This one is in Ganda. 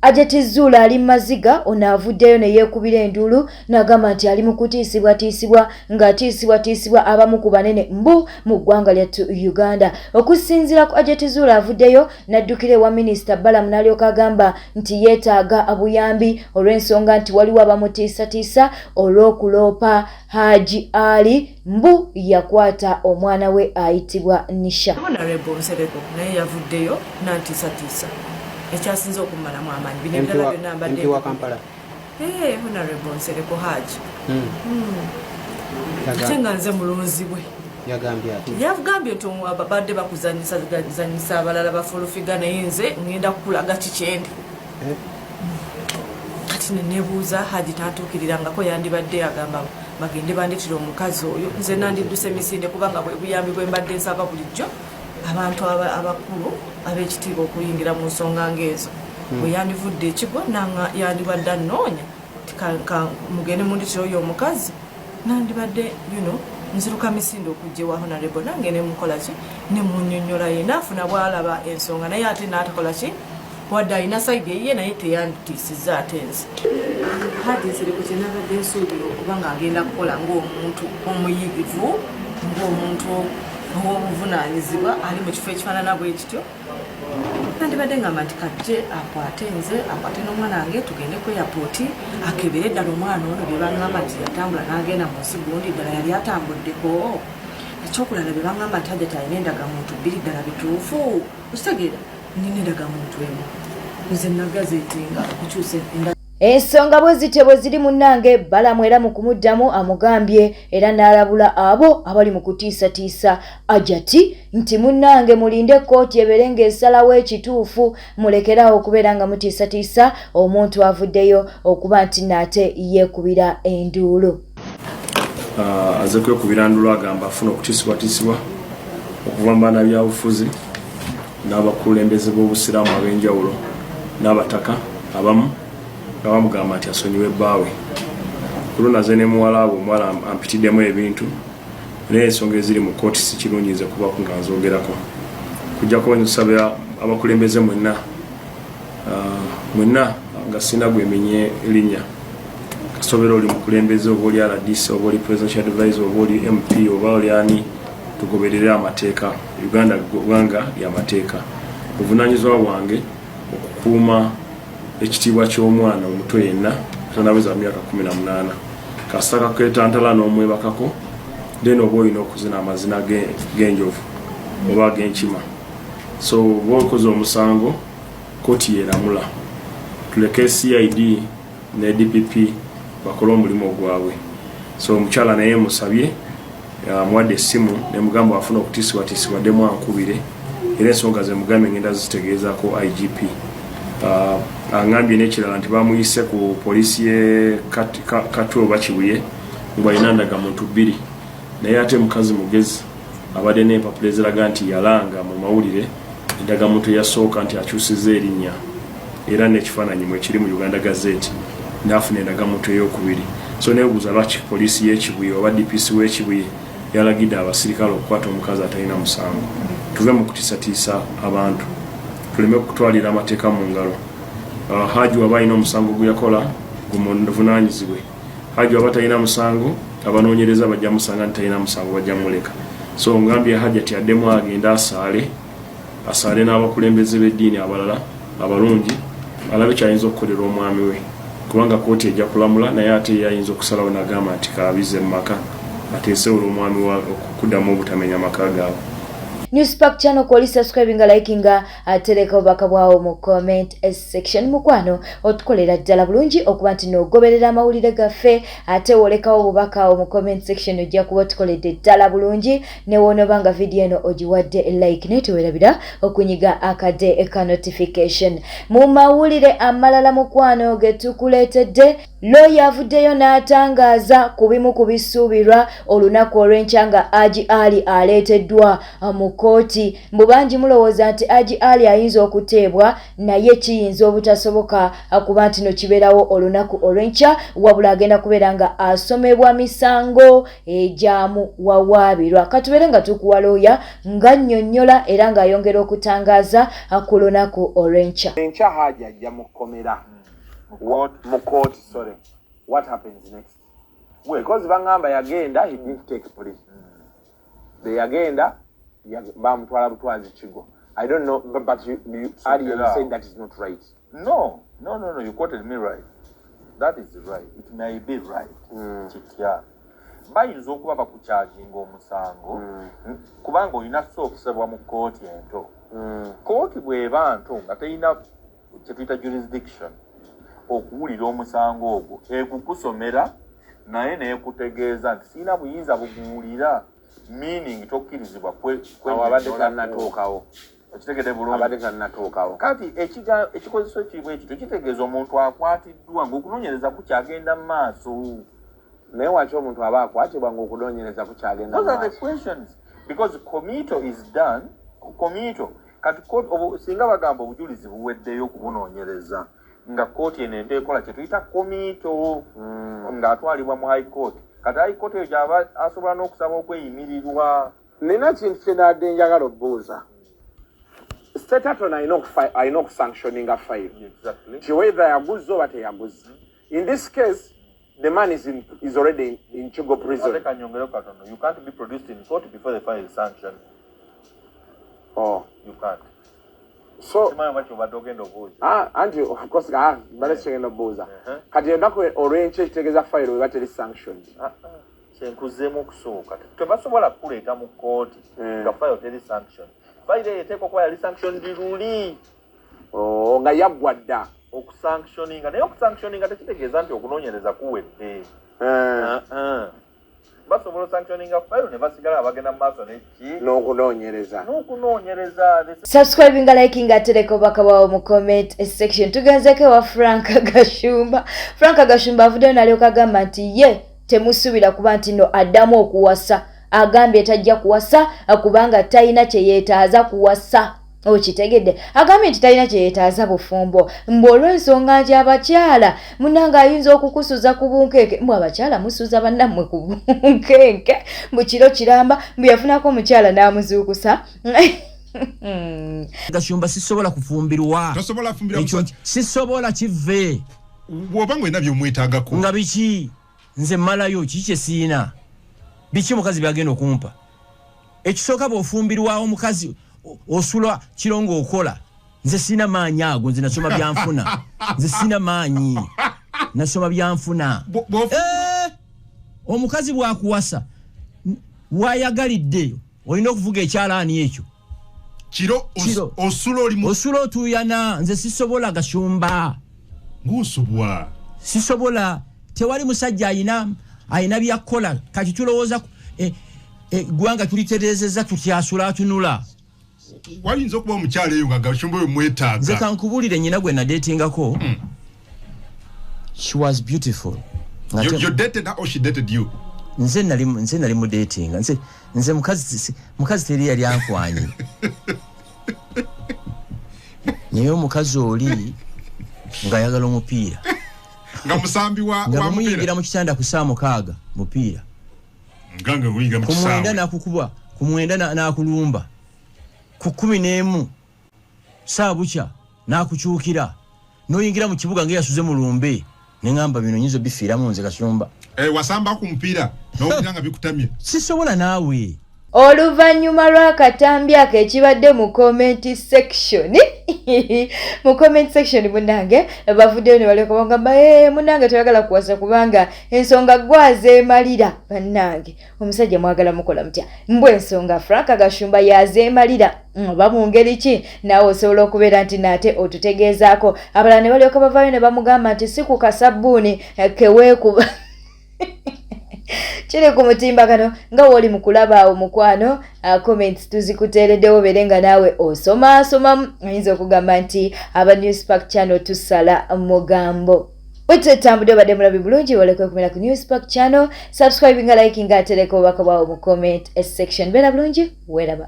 Hajati Zuula ali mu maziga. Ono avuddeyo ne yeekubira enduulu n'agamba nti ali mu kutiisibwatiisibwa, ng'atiisibwatiisibwa abamu ku banene mbu mu ggwanga lyattu Uganda. Okusinziira ku Hajati Zuula, avuddeyo n'addukira ewa Minisita Balamu n'alyoka agamba nti yeetaaga buyambi olw'ensonga nti waliwo abamutiisatiisa olw'okuloopa Haji Ali mbu yakwata omwana we ayitibwa Nisha. Honorable Nsereko naye yavuddeyo nantiisatiisa, ekyasinze okummalamu amaanyi. Bino ebirala byonna mbadde MP wa Kampala. Eh, Honorable Nsereko Haji. Ate nga nze mulonzi bwe. Yagambye ati? Yagambye nti babadde bakuzanyisa zanyisa abalala ba full figure, naye nze ngenda kukulaga kikyendi. Kati nenebuuza, Haji tantuukirirangako, yandibadde agamba bagende bandetera omukazi oyo, nze nandidduse emisinde, kubanga bwe buyambi bwe mbadde nsaba bulijjo abantu abakulu ab'ekitiibwa okuyingira mu nsonga ng'ezo. Bwe yandivudde ekigwo nanga yandibadde annoonya, mugende munditira oyo omukazi, nandibadde nziruka misinde okujja ewa Honorable, nange nemukola ki, nemunyonyola, ye naafuna bwalaba ensonga, naye ate n'atakola ki, wadde alina side eyiye, naye teyanditiisizza. Ate nze Haji Nsereko kyenabadde nsuubira okuba nga agenda kukola ng'omuntu omuyigivu, ng'omuntu ow'obuvunaanyizibwa ali mu kifo ekifaanana bwe kityo, nandibadde ngamba nti kajje akwate nze, akwate n'omwana wange, tugende ku airport, akebere ddala omwana ono bye baŋŋamba nti yatambula n'agenda mu nsi gundi, ddala yali atambuddeko. Ekyokulala, bye baŋŋamba nti Hajati alina endagamuntu bbiri, ddala bituufu? Okitegeera, nina endagamuntu emu, nze nagazetinga okukyusa enda. Ensonga bwe zityo bwe ziri, munnange. Balamu era mu kumuddamu amugambye era n'alabula abo abali mu kutiisatiisa Hajati nti munnange mulinde kkooti ebeere ng'esalawo ekituufu, mulekeraawo okubeera nga mutiisatiisa omuntu avuddeyo okuba nti naate yeekubira enduulu. Aze kwekubira ndulu, agamba afuna okutiisibwatiisibwa okuva mu bannabyabufuzi n'abakulembeze b'obusiraamu ab'enjawulo n'abataka abamu, nga bamugamba nti asonyiwe ebbaawe. Ku lunaze ne muwala we, omuwala ampitiddemu ebintu, naye ensonga eziri mu kooti si kirungi nze kubaku nga nzogerako. Kujjako nsaba abakulembeze mwenna, mwenna nga sina gwemenye linnya, kasobera oli mukulembeze, oba oli RDC, oba oli presidential advisor, oba oli MP, oba oli ani, tugoberere amateeka. Uganda ggwanga lyamateeka. Buvunanyizibwa bwange okukuuma ekitiibwa ky'omwana omuto yenna tanaweza mu myaka 18. Kasita kaketantala n'omwebakako, then oba olina okuzina amazina g'enjovu oba ag'enkima. So oba okoze omusango, kooti yeramula. Tuleke CID ne DPP bakole omulimu gwabwe. So omukyala naye musabye, amuwadde essimu nemugamba afuna okutiisibwatiisibwa ddemu ankubire, era ensonga ze mugambye ngenda zitegeezaako IGP. Aŋambye n'ekirala nti bamuyise ku poliisi ye Katwe oba Kibuye ngu alina ndagamuntu bbiri, naye ate mukazi mugezi, abadde n'empapula eziraga nti yalanga mu mawulire endagamuntu eyasooka nti akyusiza erinnya, era n'ekifaananyi mwekiri mu Uganda Gazette, n'afuna endagamuntu eyokubiri. So nebuuza lwaki poliisi y'ekibuye oba DPC w'ekibuye yalagidde abasirikale okukwata omukazi atalina musango. Tuve mu kutiisatiisa abantu, tuleme kutwalira amateeka mu ngalo. Haji waba alina omusango gwe yakola, gumuvunanyizibwe. Haji waba talina musango, abanoonyereza bajja musanga nti talina musango, bajja muleka. So ngambye Hajati addemu agende asaale, asaale n'abakulembeze b'eddiini abalala abalungi, alabe kyayinza okukolera omwami we, kubanga kooti ejja kulamula, naye ate ye ayinza okusalawo nagamba nti kaabize mu maka, ateese olw'omwami wa okuddamu obutamenya maka gaabwe. Newspark channel kwoli, subscribinga, likinga, atereka obubaka bwawo mu comment section. Mukwano, otukolera ddala bulungi okuba nti n'ogoberera amawulire gaffe, ate wolekawo obubaka awo mu comment section, ojja kuba otukoledde ddala bulungi. Ne wonooba nga vidiyo eno ogiwadde like, naye tewerabira okunyiga akade ka notification. Mu mawulire amalala, mukwano, ge tukuleetedde. Looya avuddeyo n'atangaaza ku bimu ku bisuubirwa olunaku olw'enkya nga Haji Ali aleeteddwa mu kkooti. Mbu bangi mulowooza nti Haji Ali ayinza okuteebwa naye kiyinza obutasoboka kuba nti no kibeerawo olunaku olw'enkya, wabula agenda kubeera nga asomebwa misango egyamuwawaabirwa. Katubeere nga tukuwa looya ng'annyonnyola era ng'ayongera okutangaaza ku lunaku olw'enkya. Enkya Haji ajja mu kkomera. Mu kooti, sorry, what happens next? Well, because bangamba yagenda, he didn't take police. Beyagenda bamutwala butwazi Kigo. I don't know, but you earlier you said that is not right. No, no, no, no, you quoted me right. That is right. It may be right. Kitya bayinza okuba bakucharginga omusango kubanga olina so okusabwa mu kooti ento. Kooti bw'eba nto nga terina kyetuyita jurisdiction okuwulira omusango ogwo, egukusomera naye neekutegeeza nti sirina buyinza buguwulira, meaning tokkirizibwa. Awo abadde tannatuukawo. Okitegedde bulungi? Abadde tannatuukawo. Kati ekikozeso kibwe ekityo kitegeeza omuntu akwatiddwa ng'okunoonyereza kukyagenda mu maaso. Naye waki omuntu aba akwatibwa ng'okunoonyereza kukyagenda? Those are the questions, because committal is done. Committal kati singa bagamba obujulizi buweddeyo okubunoonyereza, nga kooti eno ento ekola kyetuyita committal, ng'atwalibwa mu High Court. Kati High Court eyo gyaba asobola n'okusaba okweyimirirwa. Nina kintu kyenadde njagala obuuza. State Attorney alina okusanctioninga file ti whether yaguze oba teyaguze. In this case, the man is already in Kigo prison. Ate kanyongereko katono, you can't be produced in court before the file is sanctioned. Oh. You can't. So simanyi oba kyobadde ogenda obuuza. Ah, anti of course, ah, mbadde kyegenda obuuza. Kati olunaku olw'enkya ekitegeeza file weba teri sanctioned? Ah, ah. Kyenkuzeemu okusooka, tebasobola kukuleeta mu kooti nga file teri sanction. File eyo eteekwa okuba yali sanctioned luli. Oh, nga yaggwa dda. Okusanctioninga, naye okusanctioninga tekitegeeza nti okunoonyereza kuwedde. Ah, ah. Basobola osanctioninga file ne basigala bagenda mu maaso neki? N'okunoonyereza. N'okunoonyereza. Subscribing, liking, atereka obubaka bwawo mu comment section. Tugenzeko ewa Frank Gashumba. Frank Gashumba avuddeyo n'alyoka agamba nti ye temusuubira kuba nti no addamu okuwasa. Agambye tajja kuwasa kubanga talina kye yeetaaza kuwasa. Okitegedde? Agambye nti talina kye yeetaaza bufumbo, mbu olw'ensonga nti abakyala munange ayinza okukusuza ku bunkenke. Mbu abakyala musuza bannammwe ku bunkenke, mbu kiro kiramba, mbu yafunako omukyala n'amuzuukusa. Gashumba, sisobola kufumbirwa. Tosobola kufumbirwa Ekyo musajja? Sisobola, kive. Bw'oba nga olina byomwetaagako. Nga biki? Nze mmalayo kiki kyesiina? Biki omukazi byagenda okumpa? Ekisooka, bw'ofumbirwa omukazi osula kiro ng'okola. Nze sirina maanyi ago. Nze nasoma byanfuna. Nze sirina maanyi, nasoma byanfuna. Eh, omukazi bw'akuwasa wayagalidde olina okuvuga ekyalaani ekyo. Kiro Kiro. Osula oli mu Osula otuuyana. Nze sisobola, Gashumba. Ng'osubwa. Sisobola. Tewali musajja ayina byakukola. Kati tulowooza eggwanga tulitereezeza tutyasula atunula. Wayinza okuba omukyala eyo nga Gashumba oyo Nze mwetaaga. Kankubuulire, nyina gwe nadeetingako, she was beautiful. You dated her or she dated you? Nze nali mudatinga. Nze mukazi teri yali ankwanye, naye omukazi oli ng'ayagala omupiira. Nga musambi wa Nga wa bwemuyingira mupiira mu kitanda ku saa 6, mupiira. Nga muyingira mu Ku 9 kisaawe. Nakukuba ku 9, n'akulumba ku 11, saa bukya n'akukyukira n'oyingira mu kibuga ng'eyasuze mu lumbe. Neŋŋamba bino nyinza obifiiramu nze Kasumba. Eh, wasamba ku mupiira n'owulira nga bikutamye. Sisobola naawe. Oluvannyuma lw'akatambi ako ekibadde mu comment section, mu comment section munange bavuddeyo ne balyoka bagamba, "Eh, munange toyagala kuwasa kubanga ensonga gwazeemalira." Bannange, omusajja mwagala mukola mutya? Mbw ensonga Frank Gashumba yazeemalira. Oba mu ngeri ki? Naawe osobola okubeera nti naate otutegeezaako. Abalala ne balyoka bavaayo ne bamugamba nti si ku kasabbuuni keweekuba kiri ku mutimbagano. Nga wooli mu kulaba awo mukwano, comments tuzikuteereddewo, beere nga naawe osomaasomamu. Oyinza okugamba nti aba Newspark Channel tusala mugambo. Bwetutambudde, obadde mulabi bulungi, walekwekuumira ku Newspark channel, subscribinga, likinga, atereka obubaka bwawo mu comment section. Beera bulungi, weeraba.